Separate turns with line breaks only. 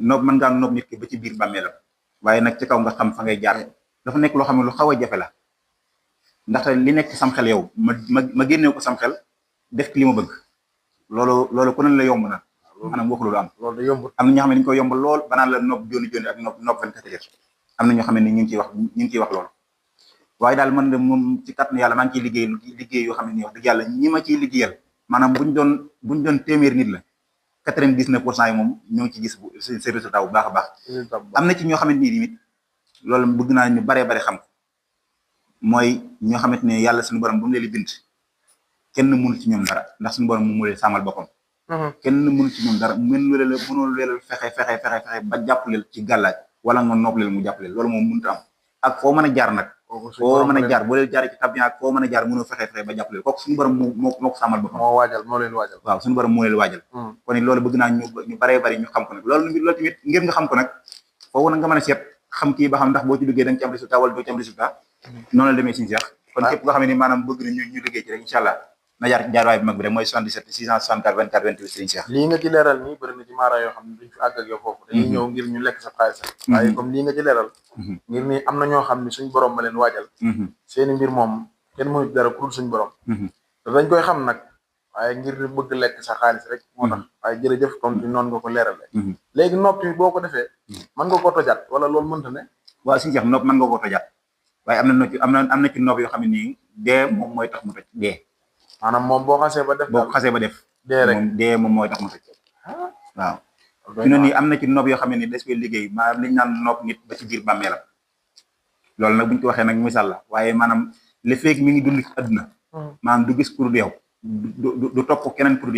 noob mën ngaa noob nit ki ba ci biir bàmmeelam waaye nag ci kaw nga xam fa ngay jaar dafa nekk loo xam ne lu xaw a jafe la ndaxte li nekk ci sam xel yow ma génnee ko sam xel def ci li ma bëgg loolu ku ne la yomb na maanaam waxu loolu am
loolu da yombul
am na ñoo xam ne dañu koy yombal lool banaan la nopp joni joni ak nopp 24 heures am na ñoo xam ne ñu ngi ciy wax loolu waaye daal man de moom ci kàttanu yàlla maa ngi ciy liggéey yoo xam ne nii wax dëgg yàlla ñi ma ciy liggéeyal maanaam buñ doon téeméer nit la 99% yi moom ñoo ngi ci gis seen résultat bu baax a baax am na ci ñoo xamante ni tamit loolu bëgg naa ñu baree bari xam ko mooy ñoo xamante ne yàlla suñu borom bu mu leen bind kenn mënu ci ñoom dara ndax suñu borom mu leen sàmmal boppam kenn mënu ci ñoom dara mënoo leen fexe ba jàppaleel ci gàllaaj wala nga noppaleel mu jàppaleel loolu moom mënut a am ak foo mën a jaar nag foo mën a jaar boo leen jaaree ci tabian ak foo mën a jaar mënoo fexe ba jàppaleel kooku suñu borom moo ko sàmmal boppam
moo leen waajal
waaw suñu borom moo leen waajal kon loolu bëgg naa ñu baree bari ñu xam ko nag loolu tamit ngir nga xam ko nag foofu nag nga mën a seet xam kii ba xam ndax boo ci liggéey da nga ci am résultat wala doo ci am résultat noonu la demee Serigne Cheikh kon képp koo xam ne ni maanaam bëgg na ñu liggéey ci rek incha allah na jaarwaay bi mag bi rek mooy 77 664 24 28 Serigne Cheikh
lii nga ci leeral nii bëri na ci maara yoo xam ne duñ fi àgg ak yow foofu dañuy ñëw ngir ñu lekk sa xaalis waaye comme lii nga ci leeral ngir ni am na ñoo xam ne suñ borom ma leen waajal seeni mbir moom kenn mënu ci dara ku dul suñ borom te dañ koy xam nag waaye ngir bëgg lekk sa xaalis rek moo tax waaye jërëjëf comme di noonu nga ko leerale léegi nopp bi boo ko defee mën nga ko tojaat wala loolu mënta ne
waaw Serigne Cheikh nopp mën nga ko tojaat waaye am na ci nopp yoo xam ne nii dee moom mooy tax mu toj dee
maanaam moom boo xasee ba def dee rek
dee moom mooy tax mu toj waaw fi noonu nii am na ci nopp yoo xam ne nii des koy liggéey maanaam liñ naan nopp nit ba ci biir bàmmeelam loolu nag buñ ko waxee nag misaal la waaye maanaam li fekk mi ngi dund ci àdduna maanaam du gis pour yow du topp keneen pour